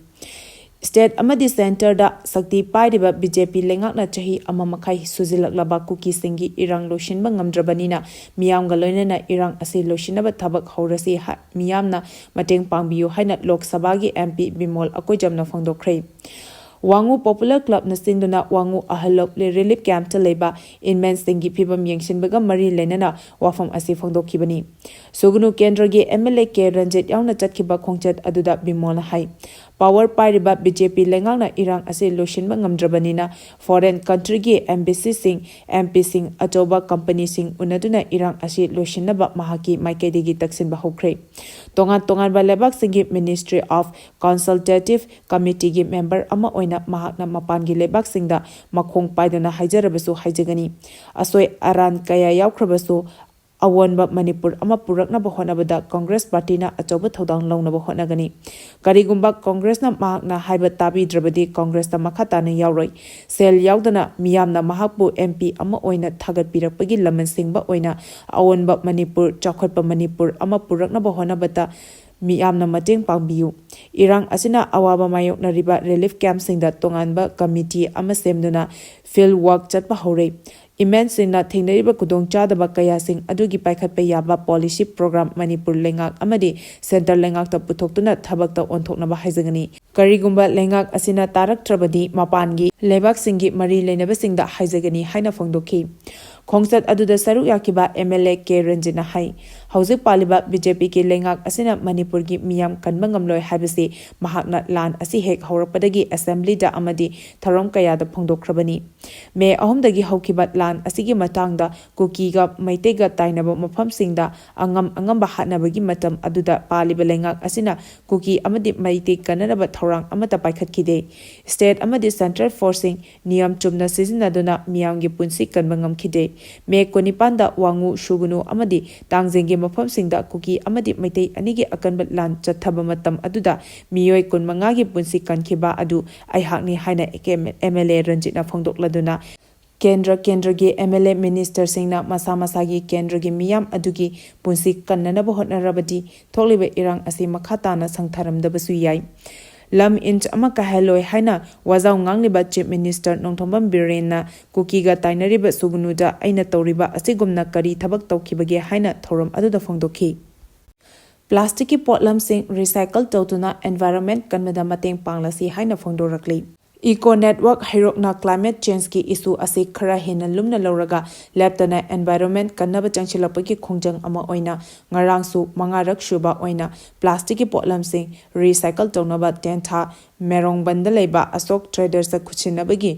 State ꯑꯃꯗꯤ centreꯗ ꯁꯛꯇꯤ ꯄꯥꯏꯔꯤꯕ BJP ꯂꯩꯉꯥꯛꯅ ꯆꯍꯤ ꯑꯃ ꯃꯈꯥꯏ ꯁꯨꯖꯤꯜꯂꯛꯂꯕ ꯀꯨꯀꯤꯁꯤꯡꯒꯤ ꯏꯔꯥꯡ ꯂꯣꯏꯁꯤꯟꯕ ꯉꯝꯗ꯭ꯔꯕꯅꯤꯅ ꯃꯤꯌꯥꯝꯒ ꯂꯣꯏꯅꯅ ꯏꯔꯥꯡ ꯑꯁꯤ ꯂꯣꯏꯁꯤꯟꯅꯕ ꯊꯕꯛ ꯍꯧꯔꯁꯤ ꯍꯥ-, ꯃꯤꯌꯥꯝꯅ ꯃꯇꯦꯡ ꯄꯥꯡꯕꯤꯌꯨ ꯍꯥꯏꯅ ꯂꯣꯛ ꯁꯚꯥꯒꯤ MP ꯕꯤꯃꯣꯜ ꯑꯀꯣꯏꯖꯝꯅ ꯐꯣꯡꯗꯣꯛꯈ꯭ꯔꯦ꯫ ꯋꯥꯉꯨ Popular Clubꯅ ꯁꯤꯟꯗꯨꯅ ꯋꯥꯉꯨ ꯑꯍꯜ ꯂꯧꯂꯤ relief campꯇ ꯂꯩꯕ inmateꯁꯤꯡꯒꯤ ꯐꯤꯕꯝ ꯌꯦꯡꯁꯤꯟꯕꯒ ꯃꯔꯤ ꯂꯩꯅꯅ ꯋꯥꯐꯝ ꯑꯁꯤ ꯐꯣꯡꯗꯣꯛꯈꯤꯕꯅꯤ꯫ ꯁꯨꯒꯅꯨ ꯀꯦꯟꯗ꯭ꯔꯒꯤ MLA ꯀꯦ ꯔꯟꯖꯤꯠ ꯌꯥꯎꯅ ꯆꯠꯈꯤꯕ ꯈꯣꯡꯆꯠ ꯑꯗꯨꯗ ꯕꯤꯃꯣꯜꯅ ꯍꯥꯏ, power ꯄꯥꯏꯔꯤꯕ BJP ꯂꯩꯉꯥꯛꯅ ꯏꯔꯥꯡ ꯑꯁꯤ ꯂꯣꯏꯁꯤꯟꯕ ꯉꯝꯗ꯭ꯔꯕꯅꯤꯅ foreign countryꯒꯤ embassysꯁꯤꯡ, MPꯁꯤꯡ ꯑꯆꯧꯕ companyꯁꯤꯡ ꯎꯅꯗꯨꯅ ꯏꯔꯥꯡ ꯑꯁꯤ ꯂꯣꯏꯁꯤꯟꯅꯕ ꯃꯍꯥꯛꯀꯤ ꯃꯥꯏꯀꯩꯗꯒꯤ ꯇꯛꯁꯤꯟꯕ ꯍꯧꯈ꯭ꯔꯦ꯫ ꯇꯣꯉꯥꯟ ꯇꯣꯉꯥꯟꯕ ꯂꯩꯕꯥꯛꯁꯤꯡꯒꯤ Ministry of Consultative Committeeꯒꯤ member ꯑꯃ ꯑꯣꯏꯅ ꯃꯍꯥꯛꯅ ꯃꯄꯥꯟꯒꯤ ꯂꯩꯕꯥꯛꯁꯤꯡꯗ ꯃꯈꯣꯡ ꯄꯥꯏꯗꯨꯅ ꯍꯥꯏꯖꯔꯕꯁꯨ ꯍꯥꯏꯖꯒꯅꯤ꯫ ꯑꯁꯣꯏ ꯑꯔꯥꯟ ꯀꯌꯥ ꯌꯥꯎꯈ꯭ꯔꯕꯁꯨ ꯑꯑꯣꯟꯕ ꯃꯅꯤꯄꯨꯔ ꯑꯃ ꯄꯨꯔꯛꯅꯕ ꯍꯣꯠꯅꯕꯗ Congress partyꯅ ꯑꯆꯧꯕ ꯊꯧꯗꯥꯡ ꯂꯧꯅꯕ ꯍꯣꯠꯅꯒꯅꯤ꯫ ꯀꯔꯤꯒꯨꯝꯕ Congressꯅ ꯃꯍꯥꯛꯅ ꯍꯥꯏꯕ ꯇꯥꯕꯤꯗ꯭ꯔꯕꯗꯤ Congressꯇ ꯃꯈꯥ ꯇꯥꯅ ꯌꯥꯎꯔꯣꯏ꯫ ꯁꯦꯜ ꯌꯥꯎꯗꯅ ꯃꯤꯌꯥꯝꯅ ꯃꯍꯥꯛꯄꯨ MP ꯑꯃ ꯑꯣꯏꯅ ꯊꯥꯒꯠꯄꯤꯔꯛꯄꯒꯤ ꯂꯃꯟ ꯁꯤꯡꯕ ꯑꯣꯏꯅ ꯑꯑꯣꯟꯕ ꯃꯅꯤꯄꯨꯔ, ꯆꯥꯎꯈꯠꯄ ꯃꯅꯤꯄꯨꯔ ꯑꯃ ꯄꯨꯔꯛꯅꯕ ꯍꯣꯠꯅꯕꯗ ꯃꯤꯌꯥꯝꯅ ꯃꯇꯦꯡ ꯄꯥꯡꯕꯤꯌꯨ꯫ ꯏꯔꯥꯡ ꯑꯁꯤꯅ ꯑꯋꯥꯕ ꯃꯥꯌꯣꯛꯅꯔꯤꯕ relief campꯁꯤꯡꯗ ꯇꯣꯉꯥꯟꯕ committee ꯑꯃ ꯁꯦꯝꯗꯨꯅ field work ꯆꯠꯄ ꯍꯧꯔꯦ꯫ Inmateꯁꯤꯡꯅ ꯊꯦꯡꯅꯔꯤꯕ ꯈꯨꯗꯣꯡꯆꯥꯗꯕ ꯀꯌꯥꯁꯤꯡ ꯑꯗꯨꯒꯤ ꯄꯥꯏꯈꯠꯄ ꯌꯥꯕ policy program ꯃꯅꯤꯄꯨꯔ ꯂꯩꯉꯥꯛ ꯑꯃꯗꯤ centre ꯂꯩꯉꯥꯛꯇ ꯄꯨꯊꯣꯛꯇꯨꯅ ꯊꯕꯛꯇ ꯑꯣꯟꯊꯣꯛꯅꯕ ꯍꯥꯏꯖꯒꯅꯤ꯫ ꯀꯔꯤꯒꯨꯝꯕ ꯂꯩꯉꯥꯛ ꯑꯁꯤꯅ ꯇꯥꯔꯛꯇ꯭ꯔꯕꯗꯤ ꯃꯄꯥꯟꯒꯤ ꯂꯩꯕꯥꯛꯁꯤꯡꯒꯤ ꯃꯔꯤ ꯂꯩꯅꯕꯁꯤꯡꯗ ꯍꯥꯏꯖꯒꯅꯤ ꯍꯥꯏꯅ ꯐꯣꯡꯗꯣꯛꯈꯤ꯫ ꯈꯣꯡꯆꯠ ꯑꯗꯨꯗ ꯁꯔꯨꯛ ꯌꯥꯈꯤꯕ MLA ꯀꯦ ꯔꯟꯖꯤꯠꯅ ꯍꯥꯏ, ꯍꯧꯖꯤꯛ ꯄꯥꯜꯂꯤꯕ BJPꯒꯤ ꯂꯩꯉꯥꯛ ꯑꯁꯤꯅ ꯃꯅꯤꯄꯨꯔꯒꯤ ꯃꯤꯌꯥꯝ ꯀꯟꯕ ꯉꯝꯂꯣꯏ ꯍꯥꯏꯕꯁꯤ ꯃꯍꯥꯛꯅ ꯂꯥꯟ ꯑꯁꯤ ꯍꯦꯛ ꯍꯧꯔꯛꯄꯗꯒꯤ assemblyꯗ ꯑꯃꯗꯤ ꯊꯧꯔꯝ ꯀꯌꯥꯗ ꯐꯣꯡꯗꯣꯛꯈ꯭ꯔꯕꯅꯤ꯫ ꯃꯦ ꯑꯍꯨꯝꯗꯒꯤ ꯍꯧꯈꯤꯕ ꯂꯥꯟ ꯑꯁꯤꯒꯤ ꯃꯇꯥꯡꯗ ꯀꯨꯀꯤꯒ ꯃꯩꯇꯩꯒ ꯇꯥꯏꯅꯕ ꯃꯐꯝꯁꯤꯡꯗ ꯑꯉꯝ ꯑꯉꯝꯕ ꯍꯥꯠꯅꯕꯒꯤ ꯃꯇꯝ ꯑꯗꯨꯗ ꯄꯥꯜꯂꯤꯕ ꯂꯩꯉꯥꯛ ꯑꯁꯤꯅ ꯀꯨꯀꯤ ꯑꯃꯗꯤ ꯃꯩꯇꯩ ꯀꯟꯅꯅꯕ ꯊꯧꯔꯥꯡ ꯑꯃꯠꯇ ꯄꯥꯏꯈꯠꯈꯤꯗꯦ꯫ State ꯑꯃꯗꯤ central forceꯁꯤꯡ ꯅꯤꯌꯝ ꯆꯨꯝꯅ ꯁꯤꯖꯤꯟꯅꯗꯨꯅ ꯃꯤꯌꯥꯝꯒꯤ ꯄꯨꯟꯁꯤ ꯀꯟꯕ ꯉꯝꯈꯤꯗꯦ꯫ ꯃꯦ ꯀꯨꯟꯅꯤꯄꯥꯟꯗ ꯋꯥꯉꯨ, ꯁꯨꯒꯨꯅꯨ ꯑꯃꯗꯤ ꯇꯥꯡꯖꯦꯡꯒꯤ ꯃꯐꯝꯁꯤꯡꯗ ꯀꯨꯀꯤ ꯑꯃꯗꯤ ꯃꯩꯇꯩ ꯑꯅꯤꯒꯤ ꯑꯀꯟꯕ ꯂꯥꯟ ꯆꯠꯊꯕ ꯃꯇꯝ ꯑꯗꯨꯗ ꯃꯤꯑꯣꯏ ꯀꯨꯟꯃꯉꯥꯒꯤ ꯄꯨꯟꯁꯤ ꯀꯟꯈꯤꯕ ꯑꯗꯨ ꯑꯩꯍꯥꯛꯅꯤ ꯍꯥꯏꯅ MLA ꯔꯟꯖꯤꯠꯅ ꯐꯣꯡꯗꯣꯛꯂꯗꯨꯅ ꯀꯦꯟꯗ꯭ꯔ ꯀꯦꯟꯗ꯭ꯔꯒꯤ MLA ministerꯁꯤꯡꯅ ꯃꯁꯥ ꯃꯁꯥꯒꯤ ꯀꯦꯟꯗ꯭ꯔꯒꯤ ꯃꯤꯌꯥꯝ ꯑꯗꯨꯒꯤ ꯄꯨꯟꯁꯤ ꯀꯟꯅꯅꯕ ꯍꯣꯠꯅꯔꯕꯗꯤ ꯊꯣꯛꯂꯤꯕ ꯏꯔꯥꯡ ꯑꯁꯤ ꯃꯈꯥ ꯇꯥꯅ ꯁꯪꯊꯔꯝꯗꯕꯁꯨ ꯌꯥꯏ꯫ ꯂꯝ inch ꯑꯃ ꯀꯥꯏꯍꯜꯂꯣꯏ ꯍꯥꯏꯅ ꯋꯥꯖꯥꯎ ꯉꯥꯡꯂꯤꯕ Chief Minister ꯅꯣꯡꯊꯣꯝꯕꯝ ꯕꯤꯔꯦꯟꯅ ꯀꯨꯀꯤꯒ ꯇꯥꯏꯅꯔꯤꯕ ꯁꯨꯒꯅꯨꯗ ꯑꯩꯅ ꯇꯧꯔꯤꯕ ꯑꯁꯤꯒꯨꯝꯅ ꯀꯔꯤ ꯊꯕꯛ ꯇꯧꯈꯤꯕꯒꯦ ꯍꯥꯏꯅ ꯊꯧꯔꯝ ꯑꯗꯨꯗ ꯐꯣꯡꯗꯣꯛꯈꯤ꯫ Plasticꯀꯤ ꯄꯣꯠꯂꯝꯁꯤꯡ recycle ꯇꯧꯗꯨꯅ environment ꯀꯟꯕꯗ ꯃꯇꯦꯡ ꯄꯥꯡꯂꯁꯤ ꯍꯥꯏꯅ ꯐꯣꯡꯗꯣꯔꯛꯂꯤ꯫ Eco Network ꯍꯩꯔꯣꯛꯅ climate changeꯀꯤ issue ꯑꯁꯤ ꯈꯔ ꯍꯦꯟꯅ ꯂꯨꯝꯅ ꯂꯧꯔꯒ ꯂꯦꯞꯇꯅ environment ꯀꯟꯅꯕ ꯆꯪꯁꯤꯜꯂꯛꯄꯒꯤ ꯈꯣꯡꯖꯪ ꯑꯃ ꯑꯣꯏꯅ ꯉꯔꯥꯡꯁꯨ ꯃꯉꯥꯔꯛ ꯁꯨꯕ ꯑꯣꯏꯅ plasticꯀꯤ ꯄꯣꯠꯂꯝꯁꯤꯡ recycle ꯇꯧꯅꯕ ꯇꯦꯟꯊꯥ ꯃꯦꯔꯣꯡꯕꯟꯗ ꯂꯩꯕ ꯑꯁꯣꯛ Tradersꯇ ꯈꯨꯠꯁꯤꯟꯅꯕꯒꯤ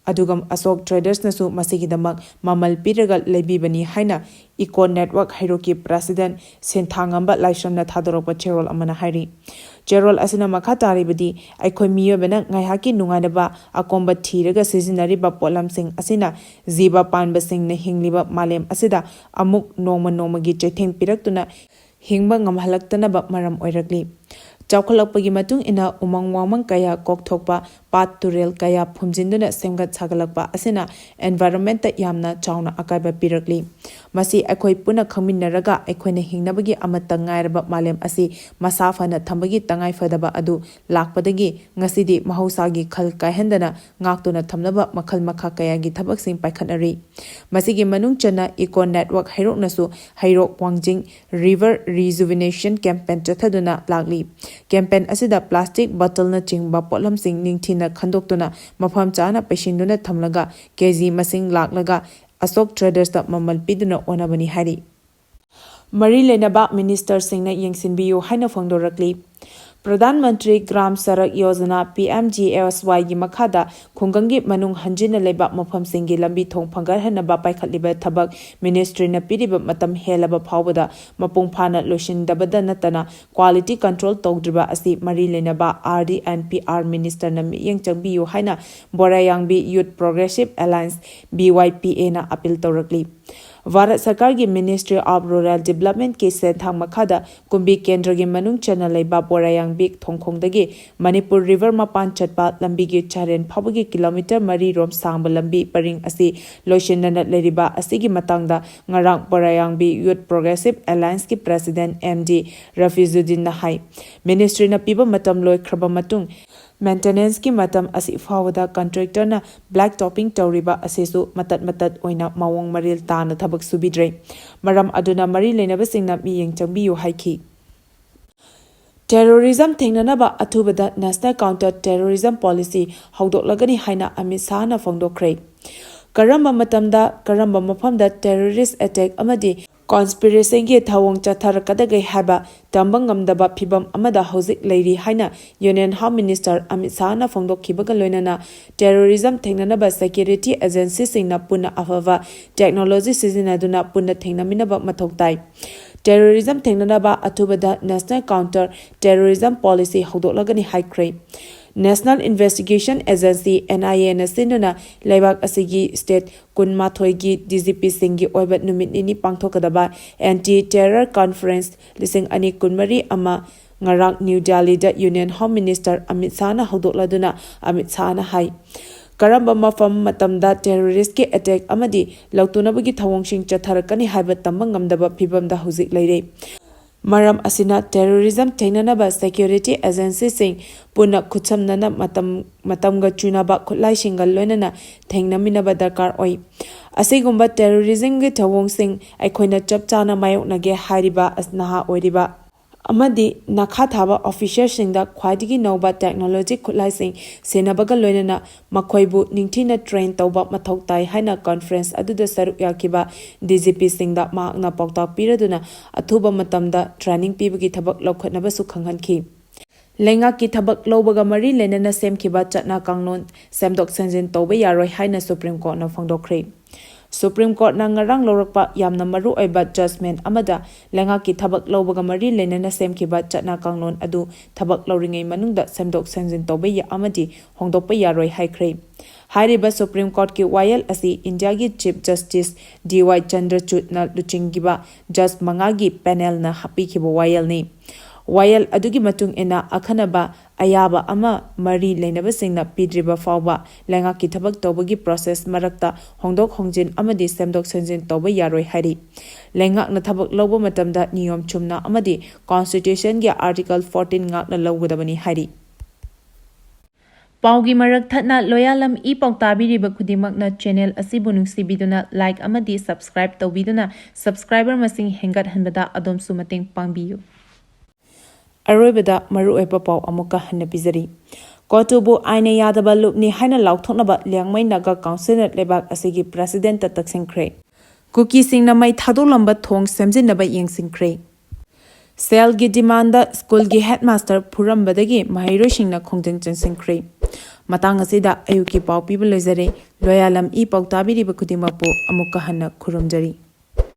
ꯑꯗꯨꯒ ꯑꯁꯣꯛ Tradersꯅꯁꯨ ꯃꯁꯤꯒꯤꯗꯃꯛ ꯃꯃꯜ ꯄꯤꯔꯒ ꯂꯩꯕꯤꯕꯅꯤ ꯍꯥꯏꯅ Eco Network ꯍꯩꯔꯣꯛꯀꯤ president ꯁꯦꯟꯊꯥꯉꯝꯕ ꯂꯥꯏꯁ꯭ꯔꯝꯅ ꯊꯥꯗꯣꯔꯛꯄ ꯆꯦꯔꯣꯜ ꯑꯃꯅ ꯍꯥꯏꯔꯤ꯫ ꯆꯦꯔꯣꯜ ꯑꯁꯤꯅ ꯃꯈꯥ ꯇꯥꯔꯤꯕꯗꯤ, ꯑꯩꯈꯣꯏ ꯃꯤꯑꯣꯏꯕꯅ ꯉꯥꯏꯍꯥꯛꯀꯤ ꯅꯨꯡꯉꯥꯏꯅꯕ ꯑꯀꯣꯝꯕ ꯊꯤꯔꯒ ꯁꯤꯖꯤꯟꯅꯔꯤꯕ ꯄꯣꯠꯂꯝꯁꯤꯡ ꯑꯁꯤꯅ ꯖꯤꯕ ꯄꯥꯟꯕꯁꯤꯡꯅ ꯍꯤꯡꯂꯤꯕ ꯃꯥꯂꯦꯝ ꯑꯁꯤꯗ ꯑꯃꯨꯛ ꯅꯣꯡꯃ ꯅꯣꯡꯃꯒꯤ ꯆꯩꯊꯦꯡ ꯄꯤꯔꯛꯇꯨꯅ ꯍꯤꯡꯕ ꯉꯝꯍꯜꯂꯛꯇꯅꯕ ꯃꯔꯝ ꯑꯣꯏꯔꯛꯂꯤ꯫ ꯆꯥꯎꯈꯠꯂꯛꯄꯒꯤ ꯃꯇꯨꯡ ꯏꯟꯅ ꯎꯃꯪ ꯋꯥꯃꯪ ꯀꯌꯥ ꯀꯣꯛꯊꯣꯛꯄ, ꯄꯥꯠ ꯇꯨꯔꯦꯜ ꯀꯌꯥ ꯐꯨꯝꯖꯤꯟꯗꯨꯅ ꯁꯦꯝꯒꯠ ꯁꯥꯒꯠꯂꯛꯄ ꯑꯁꯤꯅ environmentꯇ ꯌꯥꯝꯅ ꯆꯥꯎꯅ ꯑꯀꯥꯏꯕ ꯄꯤꯔꯛꯂꯤ꯫ ꯃꯁꯤ ꯑꯩꯈꯣꯏ ꯄꯨꯟꯅ ꯈꯪꯃꯤꯟꯅꯔꯒ ꯑꯩꯈꯣꯏꯅ ꯍꯤꯡꯅꯕꯒꯤ ꯑꯃꯠꯇ ꯉꯥꯏꯔꯕ ꯃꯥꯂꯦꯝ ꯑꯁꯤ ꯃꯁꯥ ꯐꯅ ꯊꯝꯕꯒꯤ ꯇꯉꯥꯏꯐꯗꯕ ꯑꯗꯨ ꯂꯥꯛꯄꯗꯒꯤ ꯉꯁꯤꯗꯤ ꯃꯍꯧꯁꯥꯒꯤ ꯈꯜ ꯀꯥꯏꯍꯟꯗꯅ ꯉꯥꯛꯇꯨꯅ ꯊꯝꯅꯕ ꯃꯈꯜ ꯃꯈꯥ ꯀꯌꯥꯒꯤ ꯊꯕꯛꯁꯤꯡ ꯄꯥꯏꯈꯠꯅꯔꯤ꯫ ꯃꯁꯤꯒꯤ ꯃꯅꯨꯡ ꯆꯟꯅ Eco Network ꯍꯩꯔꯣꯛꯅꯁꯨ ꯍꯩꯔꯣꯛ ꯋꯥꯡꯖꯤꯡ River Rejuvenation Campaign ꯆꯠꯊꯗꯨꯅ ꯂꯥꯛꯂꯤ꯫ Campaign ꯑꯁꯤꯗ plastic bottleꯅꯆꯤꯡꯕ ꯄꯣꯠꯂꯝꯁꯤꯡ ꯅꯤꯡꯊꯤꯅ ꯈꯟꯗꯣꯛꯇꯨꯅ ꯃꯐꯝ ꯆꯥꯅ ꯄꯩꯁꯤꯟꯗꯨꯅ ꯊꯝꯂꯒ ꯀꯦ ꯖꯤ ꯃꯁꯤꯡ ꯂꯥꯛꯂꯒ ꯑꯁꯣꯛ Tradersꯇ ꯃꯃꯜ ꯄꯤꯗꯨꯅ ꯑꯣꯟꯅꯕꯅꯤ ꯍꯥꯏꯔꯤ꯫ ꯃꯔꯤ ꯂꯩꯅꯕ ministerꯁꯤꯡꯅ ꯌꯦꯡꯁꯤꯟꯕꯤꯌꯨ ꯍꯥꯏꯅ ꯐꯣꯡꯗꯣꯔꯛꯂꯤ꯫ Pradhan Mantri Gram Sadak Yojana, P M G S Yꯒꯤ ꯃꯈꯥꯗ ꯈꯨꯡꯒꯪꯒꯤ ꯃꯅꯨꯡ ꯍꯟꯖꯤꯟꯅ ꯂꯩꯕ ꯃꯐꯝꯁꯤꯡꯒꯤ ꯂꯝꯕꯤ ꯊꯣꯡ ꯐꯒꯠꯍꯟꯅꯕ ꯄꯥꯏꯈꯠꯂꯤꯕ ꯊꯕꯛ ministryꯅ ꯄꯤꯔꯤꯕ ꯃꯇꯝ ꯍꯦꯜꯂꯕ ꯐꯥꯎꯕꯗ ꯃꯄꯨꯡ ꯐꯥꯅ ꯂꯣꯏꯁꯤꯟꯗꯕꯗ ꯅꯠꯇꯅ quality control ꯇꯧꯗ꯭ꯔꯤꯕ ꯑꯁꯤ ꯃꯔꯤ ꯂꯩꯅꯕ R D and P R ministerꯅ ꯃꯤꯠꯌꯦꯡ ꯆꯪꯕꯤꯌꯨ ꯍꯥꯏꯅ ꯕꯣꯔꯥꯌꯥꯡꯕꯤ Youth Progressive Alliance, B Y P Aꯅ appeal ꯇꯧꯔꯛꯂꯤ꯫ Bharat ꯁꯔꯀꯥꯔꯒꯤ Ministry of Rural Developmentꯀꯤ ꯁꯦꯟꯊꯥꯡ ꯃꯈꯥꯗ ꯀꯨꯝꯕꯤ ꯀꯦꯟꯗ꯭ꯔꯒꯤ ꯃꯅꯨꯡ ꯆꯟꯅ ꯂꯩꯕ ꯕꯣꯔꯥꯌꯥꯡꯕꯤ ꯊꯣꯡꯈꯣꯡꯗꯒꯤ ꯃꯅꯤꯄꯨꯔ River ꯃꯄꯥꯟ ꯆꯠꯄ ꯂꯝꯕꯤꯒꯤ ꯆꯥꯔꯦꯟ ꯐꯥꯎꯕꯒꯤ kilometre ꯃꯔꯤ ꯔꯣꯝ ꯁꯥꯡꯕ ꯂꯝꯕꯤ ꯄꯔꯤꯡ ꯑꯁꯤ ꯂꯣꯏꯁꯤꯟꯗꯅ ꯂꯩꯔꯤꯕ ꯑꯁꯤꯒꯤ ꯃꯇꯥꯡꯗ ꯉꯔꯥꯡ ꯕꯣꯔꯥꯌꯥꯡꯕꯤ Youth Progressive Allianceꯀꯤ president M D ꯔꯐꯤꯖꯨꯗꯤꯟꯅ ꯍꯥꯏ꯫ Ministryꯅ ꯄꯤꯕ ꯃꯇꯝ ꯂꯣꯏꯈ꯭ꯔꯕ ꯃꯇꯨꯡ maintenanceꯀꯤ ꯃꯇꯝ ꯑꯁꯤ ꯐꯥꯎꯕꯗ contractorꯅ black topping ꯇꯧꯔꯤꯕ ꯑꯁꯤꯁꯨ ꯃꯇꯠ ꯃꯇꯠ ꯑꯣꯏꯅ ꯃꯑꯣꯡ ꯃꯔꯤꯜ ꯇꯥꯅ ꯊꯕꯛ ꯁꯨꯕꯤꯗ꯭ꯔꯦ꯫ ꯃꯔꯝ ꯑꯗꯨꯅ ꯃꯔꯤ ꯂꯩꯅꯕꯁꯤꯡꯅ ꯃꯤꯠꯌꯦꯡ ꯆꯪꯕꯤꯌꯨ ꯍꯥꯏꯈꯤ꯫ Terrorism ꯊꯦꯡꯅꯅꯕ ꯑꯊꯨꯕꯗ National Counter Terrorism Policy ꯍꯧꯗꯣꯛꯂꯒꯅꯤ ꯍꯥꯏꯅ ꯑꯃꯤꯠ ꯁꯥꯍꯅ ꯐꯣꯡꯗꯣꯛꯈ꯭ꯔꯦ꯫ ꯀꯔꯝꯕ ꯃꯇꯝꯗ, ꯀꯔꯝꯕ ꯃꯐꯝꯗ terrorist attack ꯑꯃꯗꯤ conspiracyꯒꯤ ꯊꯧꯑꯣꯡ ꯆꯠꯊꯔꯛꯀꯗꯒꯦ ꯍꯥꯏꯕ ꯇꯝꯕ ꯉꯝꯗꯕ ꯐꯤꯚꯝ ꯑꯃꯗ ꯍꯧꯖꯤꯛ ꯂꯩꯔꯤ ꯍꯥꯏꯅ Union Home Minister ꯑꯃꯤꯠ ꯁꯥꯍꯅ ꯐꯣꯡꯗꯣꯛꯈꯤꯕꯒ ꯂꯣꯏꯅꯅ terrorism ꯊꯦꯡꯅꯅꯕ security agencyꯁꯤꯡꯅ ꯄꯨꯟꯅ ꯑꯐꯕ technology ꯁꯤꯖꯤꯟꯅꯗꯨꯅ ꯄꯨꯟꯅ ꯊꯦꯡꯅꯃꯤꯟꯅꯕ ꯃꯊꯧ ꯇꯥꯏ꯫ Terrorism ꯊꯦꯡꯅꯅꯕ ꯑꯊꯨꯕꯗ National Counter Terrorism Policy ꯍꯧꯗꯣꯛꯂꯒꯅꯤ ꯍꯥꯏꯈ꯭ꯔꯦ꯫ National Investigation Agency, NIAꯅ ꯁꯤꯟꯗꯨꯅ ꯂꯩꯕꯥꯛ ꯑꯁꯤꯒꯤ state ꯀꯨꯟꯃꯥꯊꯣꯏꯒꯤ DGPꯁꯤꯡꯒꯤ ꯑꯣꯏꯕ ꯅꯨꯃꯤꯠ ꯅꯤꯅꯤ ꯄꯥꯡꯊꯣꯛꯀꯗꯕ Anti Terror Conference ꯂꯤꯁꯤꯡ ꯑꯅꯤ ꯀꯨꯟꯃꯔꯤ ꯑꯃ ꯉꯔꯥꯡ New Delhiꯗ Union Home Minister Amit ꯁꯥꯍꯅ ꯍꯧꯗꯣꯛꯂꯗꯨꯅ Amit ꯁꯥꯍꯅ ꯍꯥꯏ, ꯀꯔꯝꯕ ꯃꯐꯝ ꯃꯇꯝꯗ terroristꯀꯤ attack ꯑꯃꯗꯤ ꯂꯧꯊꯣꯛꯅꯕꯒꯤ ꯊꯧꯑꯣꯡꯁꯤꯡ ꯆꯠꯊꯔꯛꯀꯅꯤ ꯍꯥꯏꯕ ꯇꯝꯕ ꯉꯝꯗꯕ ꯐꯤꯚꯝꯗ ꯍꯧꯖꯤꯛ ꯂꯩꯔꯦ꯫ ꯃꯔꯝ ꯑꯁꯤꯅ terrorism ꯊꯦꯡꯅꯅꯕ security agencyꯁꯤꯡ ꯄꯨꯟꯅ ꯈꯨꯠꯁꯝꯅꯅ ꯃꯇꯝ, ꯃꯇꯝꯒ ꯆꯨꯅꯕ ꯈꯨꯠꯂꯥꯏꯁꯤꯡꯒ ꯂꯣꯏꯅꯅ ꯊꯦꯡꯅꯃꯤꯟꯅꯕ ꯗꯔꯀꯥꯔ ꯑꯣꯏ꯫ ꯑꯁꯤꯒꯨꯝꯕ terrorismꯒꯤ ꯊꯧꯑꯣꯡꯁꯤꯡ ꯑꯩꯈꯣꯏꯅ ꯆꯞ ꯆꯥꯅ ꯃꯥꯌꯣꯛꯅꯒꯦ ꯍꯥꯏꯔꯤꯕ ꯑꯁ-, ꯅꯍꯥ ꯑꯣꯏꯔꯤꯕ ꯑꯃꯗꯤ ꯅꯈꯥ ꯊꯥꯕ officerꯁꯤꯡꯗ ꯈ꯭ꯋꯥꯏꯗꯒꯤ ꯅꯧꯕ technology ꯈꯨꯠꯂꯥꯏꯁꯤꯡ ꯁꯤꯟꯅꯕꯒ ꯂꯣꯏꯅꯅ ꯃꯈꯣꯏꯕꯨ ꯅꯤꯡꯊꯤꯅ train ꯇꯧꯕ ꯃꯊꯧ ꯇꯥꯏ ꯍꯥꯏꯅ conference ꯑꯗꯨꯗ ꯁꯔꯨꯛ ꯌꯥꯈꯤꯕ DGPꯁꯤꯡꯗ ꯃꯍꯥꯛꯅ ꯄꯥꯎꯇꯥꯛ ꯄꯤꯔꯗꯨꯅ ꯑꯊꯨꯕ ꯃꯇꯝꯗ training ꯄꯤꯕꯒꯤ ꯊꯕꯛ ꯂꯧꯈꯠꯅꯕꯁꯨ ꯈꯪꯍꯟꯈꯤ꯫ ꯂꯩꯉꯥꯛꯀꯤ ꯊꯕꯛ ꯂꯧꯕꯒ ꯃꯔꯤ ꯂꯩꯅꯅ ꯁꯦꯝꯈꯤꯕ ꯆꯠꯅ ꯀꯥꯡꯂꯣꯟ ꯁꯦꯝꯗꯣꯛ ꯁꯦꯝꯖꯤꯟ ꯇꯧꯕ ꯌꯥꯔꯣꯏ ꯍꯥꯏꯅ Supreme Courtꯅ ꯐꯣꯡꯗꯣꯛꯈ꯭ꯔꯦ꯫ Supreme Courtꯅ ꯉꯔꯥꯡ ꯂꯧꯔꯛꯄ ꯌꯥꯝꯅ ꯃꯔꯨ ꯑꯣꯏꯕ judgment ꯑꯃꯗ ꯂꯩꯉꯥꯛꯀꯤ ꯊꯕꯛ ꯂꯧꯕꯒ ꯃꯔꯤ ꯂꯩꯅꯅ ꯁꯦꯝꯈꯤꯕ ꯆꯠꯅ ꯀꯥꯡꯂꯣꯟ ꯑꯗꯨ ꯊꯕꯛ ꯂꯧꯔꯤꯉꯩ ꯃꯅꯨꯡꯗ ꯁꯦꯝꯗꯣꯛ ꯁꯦꯝꯖꯤꯟ ꯇꯧꯕ ꯌꯥ-, ꯑꯃꯗꯤ ꯍꯣꯡꯗꯣꯛꯄ ꯌꯥꯔꯣꯏ ꯍꯥꯏꯈ꯭ꯔꯦ꯫ ꯍꯥꯏꯔꯤꯕ Supreme Courtꯀꯤ ꯋꯥꯌꯦꯜ ꯑꯁꯤ ꯏꯟꯗꯤꯌꯥꯒꯤ Chief Justice D Y ꯆꯟꯗ꯭ꯔꯆꯨꯗꯅ ꯂꯨꯆꯤꯡꯈꯤꯕ judge ꯃꯉꯥꯒꯤ panelꯅ ꯍꯥꯞꯄꯤꯈꯤꯕ ꯋꯥꯌꯦꯜꯅꯤ꯫ ꯋꯥꯌꯦꯜ ꯑꯗꯨꯒꯤ ꯃꯇꯨꯡ ꯏꯟꯅ ꯑꯈꯟꯅꯕ ꯑꯌꯥꯕ ꯑꯃ ꯃꯔꯤ ꯂꯩꯅꯕꯁꯤꯡꯅ ꯄꯤꯗ꯭ꯔꯤꯕ ꯐꯥꯎꯕ ꯂꯩꯉꯥꯛꯀꯤ ꯊꯕꯛ ꯇꯧꯕꯒꯤ process ꯃꯔꯛꯇ ꯍꯣꯡꯗꯣꯛ ꯍꯣꯡꯖꯤꯟ ꯑꯃꯗꯤ ꯁꯦꯝꯗꯣꯛ ꯁꯦꯝꯖꯤꯟ ꯇꯧꯕ ꯌꯥꯔꯣꯏ ꯍꯥꯏꯔꯤ꯫ ꯂꯩꯉꯥꯛꯅ ꯊꯕꯛ ꯂꯧꯕ ꯃꯇꯝꯗ ꯅꯤꯌꯣꯝ ꯆꯨꯝꯅ ꯑꯃꯗꯤ Constitutionꯒꯤ Article fourteen ꯉꯥꯛꯅ ꯂꯧꯒꯗꯕꯅꯤ ꯍꯥꯏꯔꯤ꯫ ꯄꯥꯎꯒꯤ ꯃꯔꯛ ꯊꯠꯅ ꯂꯣꯌꯥꯂꯝ ꯏ ꯄꯥꯎ ꯇꯥꯕꯤꯔꯤꯕ ꯈꯨꯗꯤꯡꯃꯛꯅ channel ꯑꯁꯤꯕꯨ ꯅꯨꯡꯁꯤꯕꯤꯗꯨꯅ like ꯑꯃꯗꯤ subscribe ꯇꯧꯕꯤꯗꯨꯅ subscriber ꯃꯁꯤꯡ ꯍꯦꯟꯒꯠꯍꯟꯕꯗ ꯑꯗꯣꯝꯁꯨ ꯃꯇꯦꯡ ꯄꯥꯡꯕꯤꯌꯨ꯫ ꯑꯔꯣꯏꯕꯗ ꯃꯔꯨꯑꯣꯏꯕ ꯄꯥꯎ ꯑꯃꯨꯛꯀ ꯍꯟꯅ ꯄꯤꯖꯔꯤ꯫ ꯀꯣꯇꯨꯕꯨ ꯑꯥꯏꯟꯅ ꯌꯥꯗꯕ ꯂꯨꯞꯅꯤ ꯍꯥꯏꯅ ꯂꯥꯎꯊꯣꯛꯅꯕ ꯂꯤꯌꯥꯡꯃꯩ ꯅꯥꯒꯥ ꯀꯥꯎꯟꯁꯤꯜꯅ ꯂꯩꯕꯥꯛ ꯑꯁꯤꯒꯤ ꯄ꯭ꯔꯦꯁꯤꯗꯦꯟꯠꯇ ꯇꯛꯁꯤꯟꯈ꯭ꯔꯦ꯫ ꯀꯨꯀꯤꯁꯤꯡꯅ ꯃꯩ ꯊꯥꯗꯣꯛꯂꯝꯕ ꯊꯣꯡ ꯁꯦꯝꯖꯤꯟꯅꯕ ꯌꯦꯡꯁꯤꯟꯈ꯭ꯔꯦ꯫ ꯁꯦꯜꯒꯤ ꯗꯤꯃꯥꯟꯗ ꯁ꯭ꯀꯨꯜꯒꯤ ꯍꯦꯗꯃꯥꯁꯇꯔ ꯐꯨꯔꯝꯕꯗꯒꯤ ꯃꯍꯩꯔꯣꯏꯁꯤꯡꯅ ꯈꯣꯡꯖꯪ ꯆꯪꯁꯤꯟꯈ꯭ꯔꯦ꯫ ꯃꯇꯥꯡ ꯑꯁꯤꯗ ꯑꯌꯨꯛꯀꯤ ꯄꯥꯎ ꯄꯤꯕ ꯂꯣꯏꯖꯔꯦ꯫ ꯂꯣꯌꯥꯂꯝ ꯏ ꯄꯥꯎ ꯇꯥꯕꯤꯔꯤꯕ ꯈꯨꯗꯤꯡꯃꯛꯄꯨ ꯑꯃꯨꯛꯀ ꯍꯟꯅ ꯈꯨꯔꯨꯝꯖꯔꯤ꯫